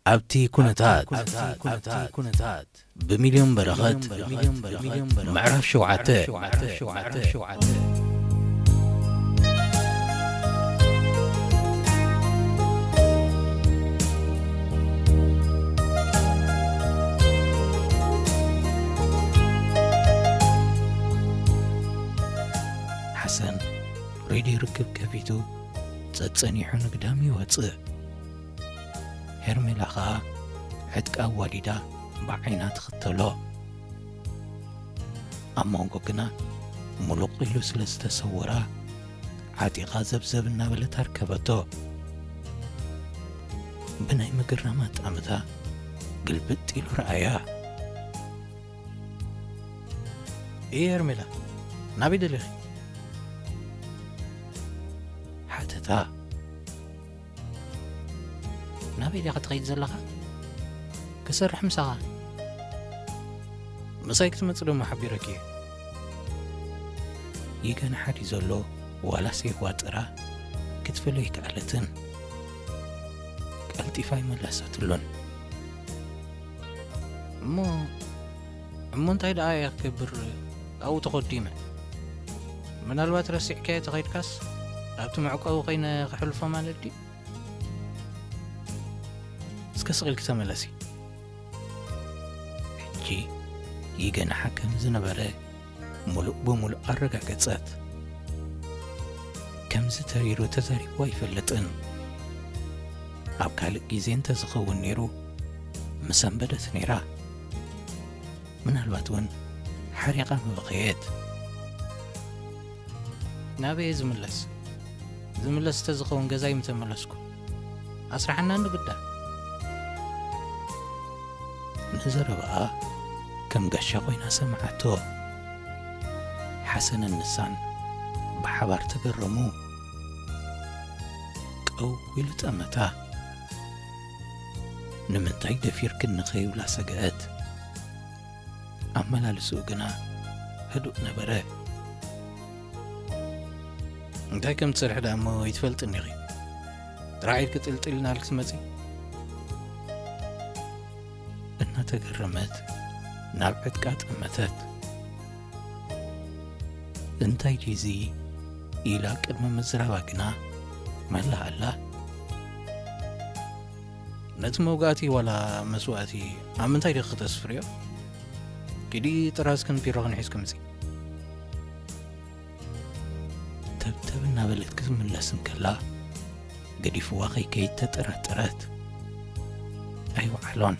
ኣብቲ ኩነታት ብሚልዮን በረኸት ምዕራፍ ሸውዓተ። ሓሰን ሬድዮ ርክብ ከፊቱ ጸጸኒሑ ንግዳም ይወጽእ። ሄርሜላ ኸኣ ዕጥቃ ኣዋዲዳ ብዓይና ትኽተሎ። ኣብ መንጎ ግና ሙሉቕ ኢሉ ስለ ዝተሰወራ፣ ዓጢቓ ዘብዘብ እናበለት ኣርከበቶ። ብናይ ምግራም ኣጣምታ ግልብጥ ኢሉ ረኣያ። "እየ ሄርሜላ፣ ናበይ ደሊኺ?" ሓተታ። "ናበይ ዲኻ ትኸይድ ዘለኻ?" "ክሰርሕ ምሳኻ?" "ምሳይ ክትመጽእ ደሞ ሓቢረኪ እየ።" ይገንሓ ድዩ ዘሎ ዋላስ የዋጥራ ክትፈልዮ ኣይከኣለትን። ቀልጢፋ ኣይመለሰትሉን። "እሞ፣ እሞ እንታይ ደኣ እየ ክገብር ኣብኡ ተኾዲመ? ምናልባት ረሲዕካዮ ተኸይድካስ ኣብቲ መዕቆቢ ኮይነ ክሕልፎ ማለት ድዩ?" "እስከ ስቕ ኢልኪ ተመለሲ።" ሕጂ ይገንሓ ከም ዝነበረ ሙሉእ ብሙሉእ ኣረጋገጸት። ከምዚ ተሪሩ ተዛሪቡ ኣይፈልጥን። ኣብ ካልእ ግዜ እንተዝኸውን ነይሩ፣ ምሰንበደት ነይራ። ምናልባት እውን ሓሪቓ ምበኸየት። "ናበይ እየ ዝምለስ? ዝምለስ እንተዝኸውን ገዛይ ምተመለስኩ። ኣስርሓና እንዶ ግዳ?" ንዘረባኣ ከም ጋሻ ኮይና ሰምዓቶ። ሓሰንን ንሳን ብሓባር ተገረሙ። ቀው ኢሉ ጠመታ። ንምንታይ ደፊርክኒ ከይብላ ሰግአት። ኣመላልስኡ ግና ህዱእ ነበረ። "እንታይ ከም ትሰርሒ ደኣ እሞ ኣይትፈልጥን ኢኺ። ጥራሕ ኢድኪ ጥልጥል ኢልናልኪ ትመጺ?" እናተገረመት ናብ ዕጥቃ ጠመተት። "እንታይ ድዩ እዚ?" ኢላ ቅድሚ ምዝራባ ግና መላኣላ። "ነቲ መውጋእቲ ዋላ መስዋእቲ ኣብ ምንታይ ዲኺ ክተስፍርዮ? ኪዲ ጥራዝክን ፒሮኽን ሒዝኪ ምጺ።" ተብተብ እናበለት ክትምለስ እንከላ፣ ገዲፍዋ ከይከይድ ተጠራጠረት። ኣይወዓሎን።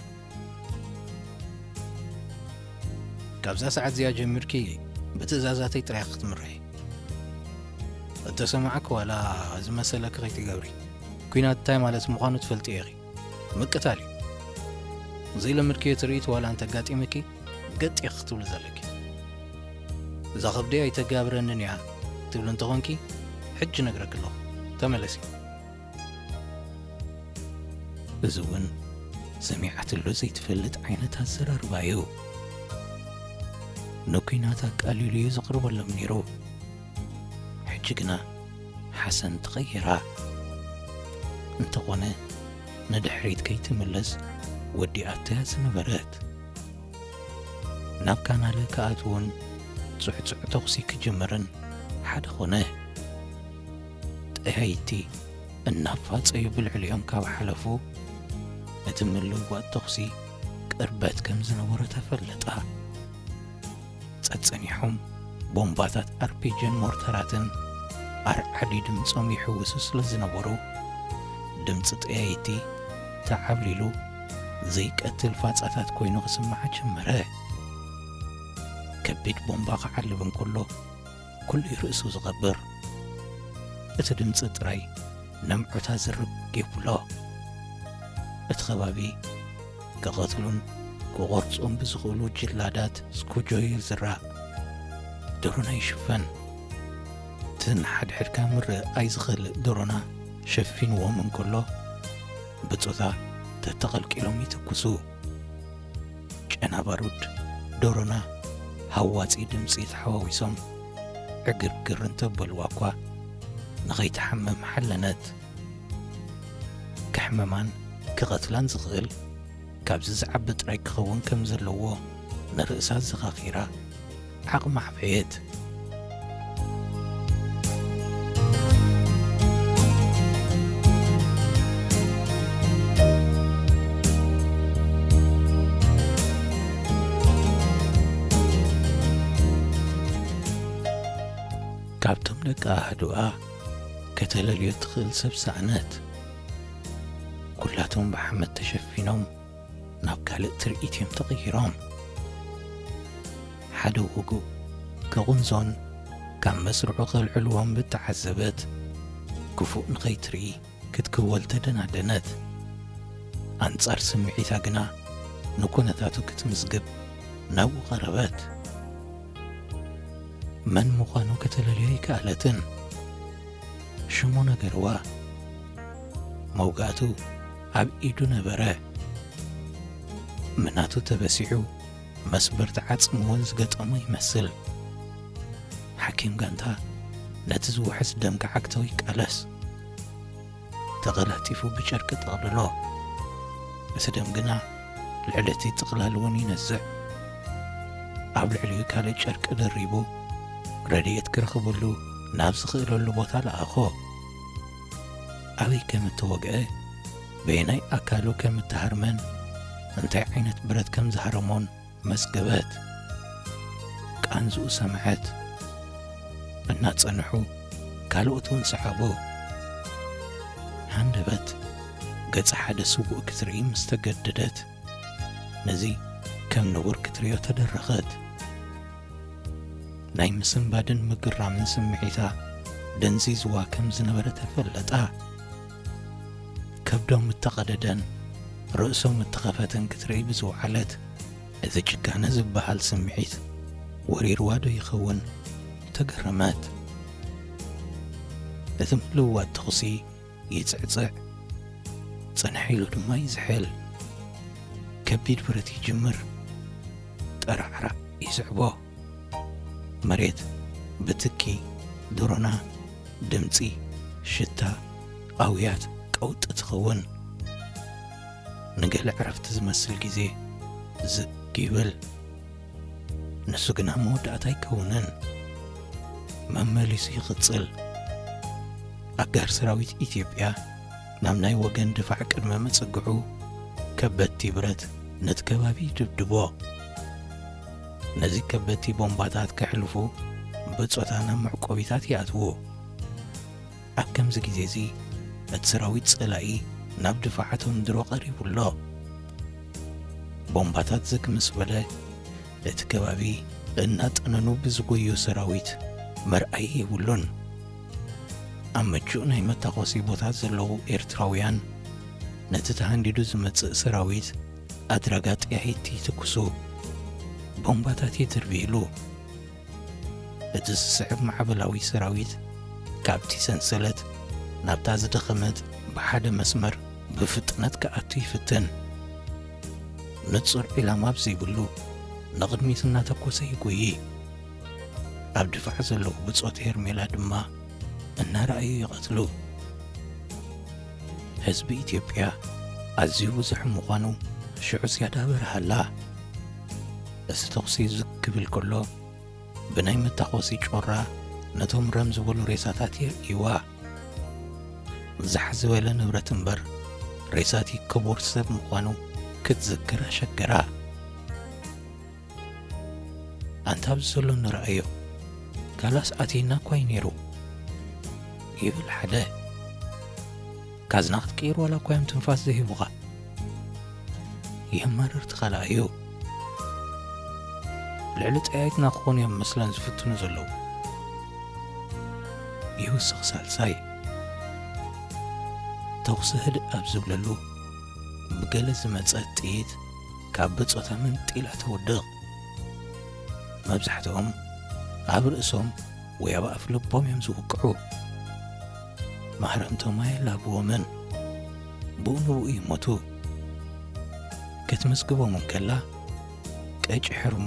"ካብዛ ሰዓት እዚኣ ጀሚርኪ ብትእዛዛተይ ጥራይ ክትምርሒ። እተሰማዕኪ ዋላ ዝመሰለኪ ከይትገብሪ። ኲናት እንታይ ማለት ምዃኑ ትፈልጢ ኢኺ። ምቅታል እዩ። ዘይለመድክዮ ትርኢት ዋላ እንተጋጢምኪ፣ ገጥ ኢኺ ክትብሊ ዘለኪ። እዛ ከብደይ ኣይተጋብረንን እያ ትብሊ እንተኾንኪ፣ ሕጂ ነግረኪ ኣለኹ። ተመለሲ።" እዚ እውን ሰሚዓትሉ ዘይትፈልጥ ዓይነት ኣዘራርባ እዩ። ንኲናት ኣቃሊሉ እዩ ዘቕርበሎም ነይሩ። ሕጂ ግና ሓሰን ተቐይራ። እንተኾነ ንድሕሪት ከይትምለስ ወዲኣቶ እያ ዝነበረት። ናብ ካናለ ክኣትውን ጽዕጽዕ ተኹሲ ክጅምርን ሓደ ኾነ። ጠያይቲ እናፋጸዩ ብልዕሊኦም ካብ ሓለፉ፣ እቲ ምልውዋጥ ተኹሲ ቅርበት ከም ዝነበሮ ተፈለጣ። ጸጸኒሖም ቦምባታት ኣርፒጂን ሞርተራትን ኣርዓዲ ድምጾም ይሕውሱ ስለ ዝነበሩ፣ ድምጺ ጠያይቲ ተዓብሊሉ ዘይቀትል ፋጻታት ኮይኑ ክስማዓ ጀመረ። ከቢድ ቦምባ ክዓልብ እንከሎ፣ ኩሉ እዩ ርእሱ ዝቐብር። እቲ ድምጺ ጥራይ ነምዑታ ዝርግ የብሎ። እቲ ከባቢ ክቐትሉን ክቖርጹን ብዝኽእሉ ጅላዳት ስኩጆ እዩ ዝራእ። ዶሮና ይሽፈን። እቲ ንሓድሕድካ ምርእ ኣይዝኽእል ዶሮና ሸፊንዎም እንከሎ፣ ብጾታ ተተቐልቂሎም ይትኩሱ። ጨና ባሩድ ዶሮና ሃዋጺ ድምጺ ተሓዋዊሶም ዕግርግር እንተበልዋ እኳ፣ ንኸይትሓምም ሓለነት። ከሕምማን ክቐትላን ዝኽእል ካብዚ ዝዓቢ ጥራይ ክኸውን ከም ዘለዎ ንርእሳ ኣዘኻኺራ ዓቕማ ኣዕበየት። ካብቶም ደቂ ኣሃዱኣ ከተለልዮ ትኽእል ሰብ ሰኣነት። ኩላቶም ብሓመድ ተሸፊኖም ናብ ካልእ ትርኢት እዮም ተቐይሮም። ሓደ ውጉእ ክቕንዞን ካብ መስርዑ ከልዕልዎም ብተዓዘበት፣ ክፉእ ንኸይትርኢ ክትክወል ተደናደነት። ኣንጻር ስምዒታ ግና ንኩነታቱ ክትምዝግብ ናብኡ ቀረበት። መን ምዃኑ ከተለልዮ ኣይከኣለትን። ሽሙ ነገርዋ። መውጋእቱ ኣብ ኢዱ ነበረ። ምናቱ ተበሲዑ መስበርቲ ዓጽሚ እውን ዝገጠሞ ይመስል። ሓኪም ጋንታ ነቲ ዝውሕዝ ደም ክዓግቶ ይቃለስ። ተቐላጢፉ ብጨርቂ ጠቕልሎ። እቲ ደም ግና ልዕሊ እቲ ጥቕላል እውን ይነዝዕ። ኣብ ልዕሊኡ ካልእ ጨርቂ ደሪቡ ረድኤት ክረኽበሉ ናብ ዝኽእለሉ ቦታ ለኣኾ። ኣበይ ከም እተወግአ፣ በየናይ ኣካሉ ከም እተሃርመን እንታይ ዓይነት ብረት ከም ዝሃረሞን መዝገበት። ቃንዝኡ ሰምዐት። እናጸንሑ ካልኦት እውን ሰዓቡ። ሃንደበት ገጽ ሓደ ስዉእ ክትርኢ ምስ ተገደደት፣ ነዚ ከም ነውር ክትርእዮ ተደረኸት። ናይ ምስንባድን ምግራምን ስምዒታ ደንዚዝዋ ከም ዝነበረ ተፈለጣ። ከብዶም እተቐደደን ርእሶም እተኸፈተን ክትርኢ ብዝወዓለት፣ እዚ ጭካነ ዝበሃል ስምዒት ወሪርዋ ዶ ይኸውን? ተገረመት። እቲ ምልውዋጥ ተኹሲ ይጽዕጽዕ፣ ጽንሕ ኢሉ ድማ ይዝሕል። ከቢድ ብረት ይጅምር፣ ጠራዕራዕ ይስዕቦ። መሬት ብትኪ፣ ድሮና፣ ድምጺ፣ ሽታ፣ ኣውያት ቀውጢ ትኸውን። ንገለ ዕረፍቲ ዝመስል ግዜ ዝግ ይብል። ንሱ ግና መወዳእታ ኣይከውንን። መመሊሱ ይቕጽል። ኣጋር ሰራዊት ኢትዮጵያ ናብ ናይ ወገን ድፋዕ ቅድሚ ምጽግዑ፣ ከበድቲ ብረት ነቲ ከባቢ ይድብድቦ። ነዚ ከበድቲ ቦምባታት ከሕልፉ ብጾታ ናብ መዕቆቢታት ይኣትዉ። ኣብ ከምዚ ግዜ እዚ፣ እቲ ሰራዊት ጸላኢ ናብ ድፋዓቶም ድሮ ቀሪቡ ኣሎ። ቦምባታት ዝግ ምስ በለ፣ እቲ ከባቢ እናጠነኑ ብዝጎዩ ሰራዊት መርኣዪ የብሉን። ኣብ ምቹእ ናይ መታኾሲ ቦታ ዘለዉ ኤርትራውያን፣ ነቲ ተሃንዲዱ ዝመጽእ ሰራዊት ኣድራጋ ጠያይቲ ይትኩሱ። ቦምባታት ይድርብይሉ። እቲ ዝስዕብ ማዕበላዊ ሰራዊት፣ ካብቲ ሰንሰለት ናብታ ዝደኸመት ብሓደ መስመር ብፍጥነት ክኣቱ ይፍትን። ንጹር ዒላማ ኣብ ዘይብሉ፣ ንቕድሚት እናተኮሰ ይጎዪ። ኣብ ድፋዕ ዘለዉ ብጾት ሄርሜላ ድማ እናረኣዩ ይቐትሉ። ህዝቢ ኢትዮጵያ ኣዝዩ ብዙሕ ምዃኑ ሽዑ ዝያዳ በርሃላ። እዚ ተኹሲ ዝግ ክብል ከሎ፣ ብናይ መታኾሲ ጮራ ነቶም ረም ዝበሉ ሬሳታት የርእይዋ። ዛሕ ዝበለ ንብረት እምበር፣ ሬሳቲ ክቡር ሰብ ምዃኑ ክትዝክር ኣሸገራ። ኣንታ ኣብዚ ዘሎ ንረኣዮ፣ ካላስ ኣትየና እኳ እዩ ነይሩ፣ ይብል ሓደ። ካዝና ክትቅይር ዋላ እኳ እዮም ትንፋስ ዘይህቡኻ። የማርር እቲ ካልኣዩ። ልዕሊ ጠያይትና ክኾኑ እዮም መስለን ዝፍትኑ ዘለዉ። ይውስኽ ሳልሳይ። ተኹሲ ህድእ ኣብ ዝብለሉ፣ ብገለ ዝመጸት ጥይት ካብ ብጾታ መንጢላ ተውድቕ። መብዛሕትኦም ኣብ ርእሶም ወይ ኣብ ኣፍ ልቦም እዮም ዝውቅዑ። ማህረምቶም ኣየላብዎምን፣ ብኡ ንብኡ ይሞቱ። ክትምዝግቦም እንከላ፣ ቀጭ ሕርሙ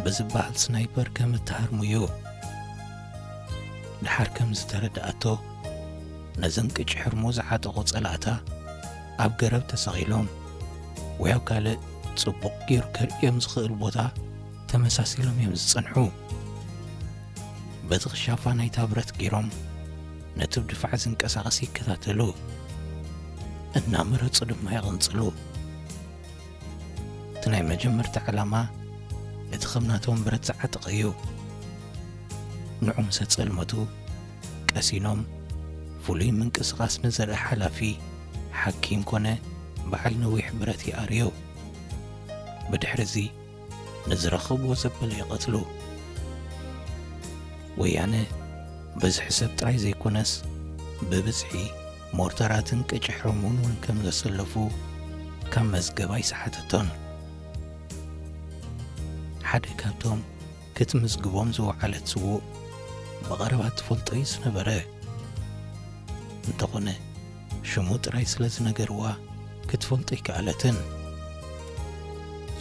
ብዝበሃል ስናይፐር ከም እተሃርሙ እዩ። ደሓር ከም ዝተረድኣቶ፣ ነዘን ቅጭ ሕርሙ ዝዓጠቑ ጸላእታ ኣብ ገረብ ተሰቒሎም ወይ ኣብ ካልእ ጽቡቕ ገይሩ ከርእዮም ዝኽእል ቦታ ተመሳሲሎም እዮም ዝጸንሑ። በቲ ክሻፋ ናይታ ብረት ገይሮም ነቲ ብድፋዕ ዝንቀሳቐስ ይከታተሉ፣ እናመረጹ ድማ ይቕንጽሉ። እቲ ናይ መጀመርታ ዕላማ እቲ ከም ናቶም ብረት ዝዓጠቐ እዩ። ንዑ ምስ ኣጸልመቱ ቀሲኖም ፍሉይ ምንቅስቓስ ንዘርኢ ሓላፊ ሓኪም ኮነ በዓል ነዊሕ ብረት ይኣርዩ። ብድሕሪ እዚ ንዝረኸብዎ ዘበለ ይቐትሉ። ወያነ በዝሒ ሰብ ጥራይ ዘይኮነስ ብብዝሒ ሞርተራትን ቅጫ ሕሙን እውን ከም ዘሰለፉ ካብ መዝገብ ኣይሰሓተቶን። ሓደ ካብቶም ክትምዝግቦም ዝወዓለት ስዉእ ብቐረባ ትፈልጦ እዩ ዝነበረ። እንተኾነ ሽሙ ጥራይ ስለ ዝነገርዋ ክትፈልጦ ኣይከኣለትን።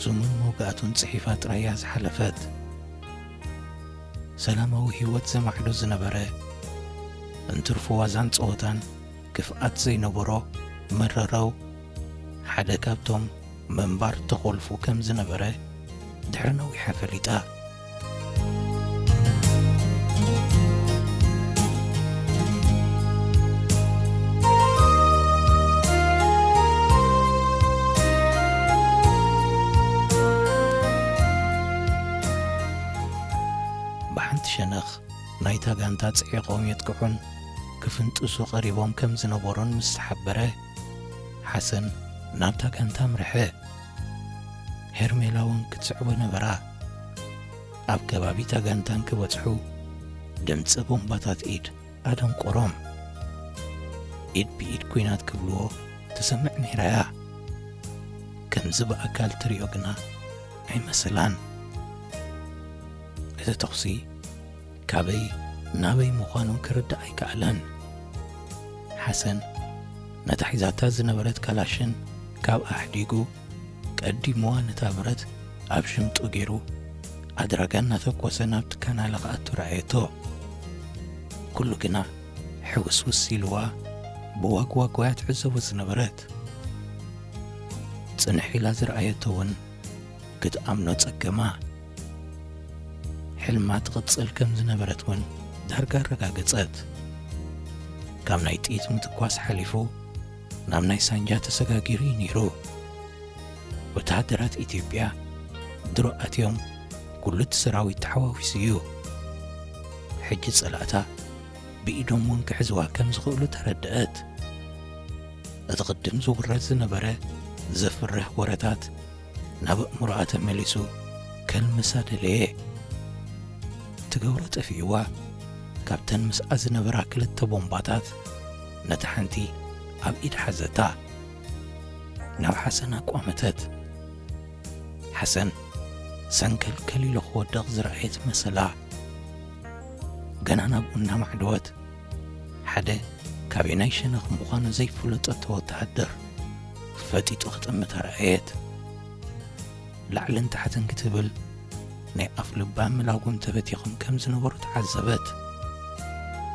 ስሙን መውጋእቱን ጽሒፋ ጥራይ እያ ዝሓለፈት። ሰላማዊ ህይወት ዘማዕዶ ዝነበረ፣ እንትርፎ ዋዛን ጸወታን ክፍኣት ዘይነበሮ መረረው ሓደ ካብቶም ምንባር ተኾልፉ ከም ዝነበረ ድሕሪ ነዊሕ ፈሊጣ። ብሓንቲ ሸነኽ ናይታ ጋንታ ጽዒቖም የጥቅዑን ክፍንጥሱ ቀሪቦም ከም ዝነበሩን ምስ ተሓበረ፣ ሓሰን ናብታ ጋንታ ኣምርሐ። ሄርሜላ እውን ክትስዕቦ ነበራ። ኣብ ከባቢታ ጋንታ እንክበጽሑ ድምጺ ቦምባታት ኢድ ኣደንቆሮም። ኢድ ብኢድ ኲናት ክብልዎ ትሰምዕ ነይራያ። ከምዚ ብኣካል ትሪኦ ግና ኣይመሰላን። እቲ ተኹሲ ካበይ ናበይ ምዃኑ ክርዳእ ኣይከኣለን። ሓሰን ነታ ሒዛታ ዝነበረት ካላሽን ካብ ኣሕዲጉ ቀዲምዋ ነታ ብረት ኣብ ሽምጡ ገይሩ ኣድራጋ እናተኮሰ ናብቲ ካናለ ክኣቱ ረኣየቶ። ኩሉ ግና ሕውስውስ ኢልዋ ብዋግዋግ እያ ትዕዘቦ ዝነበረት። ጽንሕ ኢላ ዝረኣየቶ እውን ክትኣምኖ ጸገማ። ሕልማ ትቕጽል ከም ዝነበረት እውን ዳርጋ ኣረጋገጸት። ካብ ናይ ጥይት ምትኳስ ሓሊፉ ናብ ናይ ሳንጃ ተሰጋጊሩ እዩ ነይሩ። ወተሃደራት ኢትዮጵያ ድሮ ኣትዮም ኩሉ እቲ ሰራዊት ተሓዋዊሱ እዩ። ሕጂ ጸላእታ ብኢዶም እውን ክሕዝዋ ከም ዝኽእሉ ተረድአት። እቲ ቅድም ዝውረድ ዝነበረ ዘፍርህ ወረታት ናብ ኣእምሮኣ ተመሊሱ ከልምሳ ደለየ። ትገብሮ ጠፊእዋ፣ ካብተን ምስኣ ዝነበራ ክልተ ቦምባታት ነታ ሓንቲ ኣብ ኢድ ሓዘታ። ናብ ሓሰን ኣቋመተት። ሓሰን ሰንከልከል ኢሉ ክወድቕ ዝረኣየት መሰላ። ገና ናብኡ እናማዕደወት፣ ሓደ ካበየናይ ሸነኽ ምዃኑ ዘይፈለጠቶ ወተሃደር ፈጢጡ ክጥምታ ረኣየት። ላዕልን ታሕትን ክትብል ናይ ኣፍ ልባ ምላጉም ተበቲኾም ከም ዝነበሩ ተዓዘበት።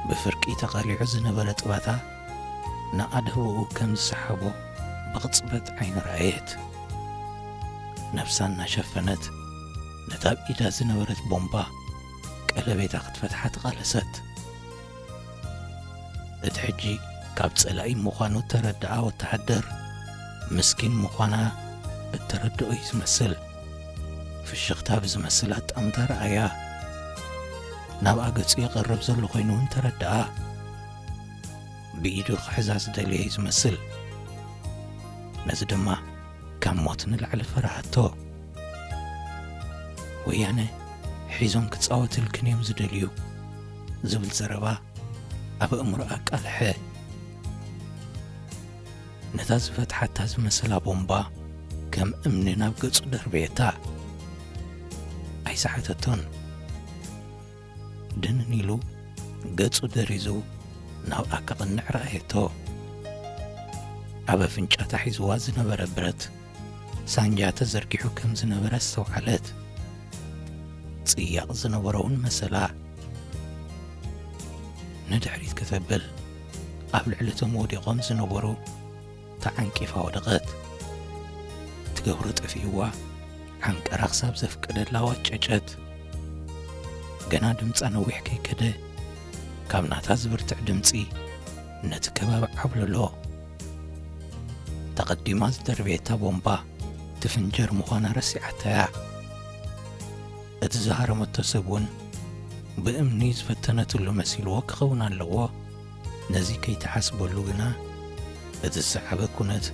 ብፍርቂ ተቓሊዑ ዝነበረ ጥባታ ንኣድህቦኡ ከም ዝሰሓቦ ብቕጽበት ዓይኒ ረኣየት። ነብሳ እናሸፈነት ነታ ኣብ ኢዳ ዝነበረት ቦምባ ቀለቤታ ክትፈትሓ ተቓለሰት። እቲ ሕጂ ካብ ጸላኢ ምዃኑ እተረድኣ ወተሃደር፣ ምስኪን ምዃና እተረድኦ እዩ ዝመስል። ፍሽኽታ ብዝመስል ኣጣምታ ረኣያ። ናብኣ ገጹ ይቐርብ ዘሎ ኮይኑ እውን ተረድኣ። ብኢዱ ክሕዛ ዝደለየ እዩ ዝመስል። ነዚ ድማ ካብ ሞት ንላዕሊ ፈርሃቶ። "ወያነ ሒዞም ክጻወትልክን እዮም ዝደልዩ" ዝብል ዘረባ ኣብ ኣእምሮ ኣቃልሐ። ነታ ዝፈትሓታ ዝመሰላ ቦምባ ከም እምኒ ናብ ገጹ ደርበየታ። ኣይሰሓተቶን። ድንን ኢሉ ገጹ ደሪዙ ናብኣ ከቕንዕ ረኣየቶ። ኣብ ኣፍንጫታ ሒዝዋ ዝነበረ ብረት ሳንጃ ተዘርጊሑ ከም ዝነበረ ኣስተውዓለት። ጽያቕ ዝነበሮ እውን መሰላ። ንድሕሪት ከተብል ኣብ ልዕሊ እቶም ወዲቖም ዝነበሩ ተዓንቂፋ ወደቐት። ትገብሮ ጠፊእዋ፣ ሓንቀራ ክሳብ ዘፍቀደላ ዋጨጨት። ገና ድምጻ ነዊሕ ከይከደ፣ ካብ ናታ ዝብርትዕ ድምጺ ነቲ ከባቢ ዓብለሎ። ተቐዲማ ዝደርበየታ ቦምባ ትፍንጀር ምዃና ረሲዓታያ። እቲ ዝሃረመቶ ሰብ እውን ብእምኒ ዝፈተነትሉ መሲልዎ ክኸውን ኣለዎ። ነዚ ከይተሓስበሉ ግና፣ እቲ ዝሰዓበ ኩነት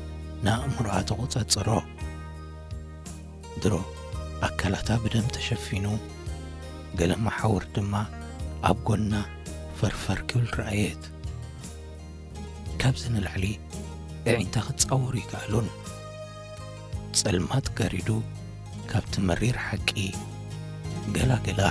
ንኣእምሮኣ ተቖጻጸሮ። ድሮ ኣካላታ ብደም ተሸፊኑ፣ ገለ መሓውር ድማ ኣብ ጎና ፈርፈር ክብል ረኣየት። ካብዚ ንላዕሊ ኣዒንታ ክጻወሩ ይከኣሉን። ጸልማት ጋሪዱ ካብቲ መሪር ሓቂ ገላገላ።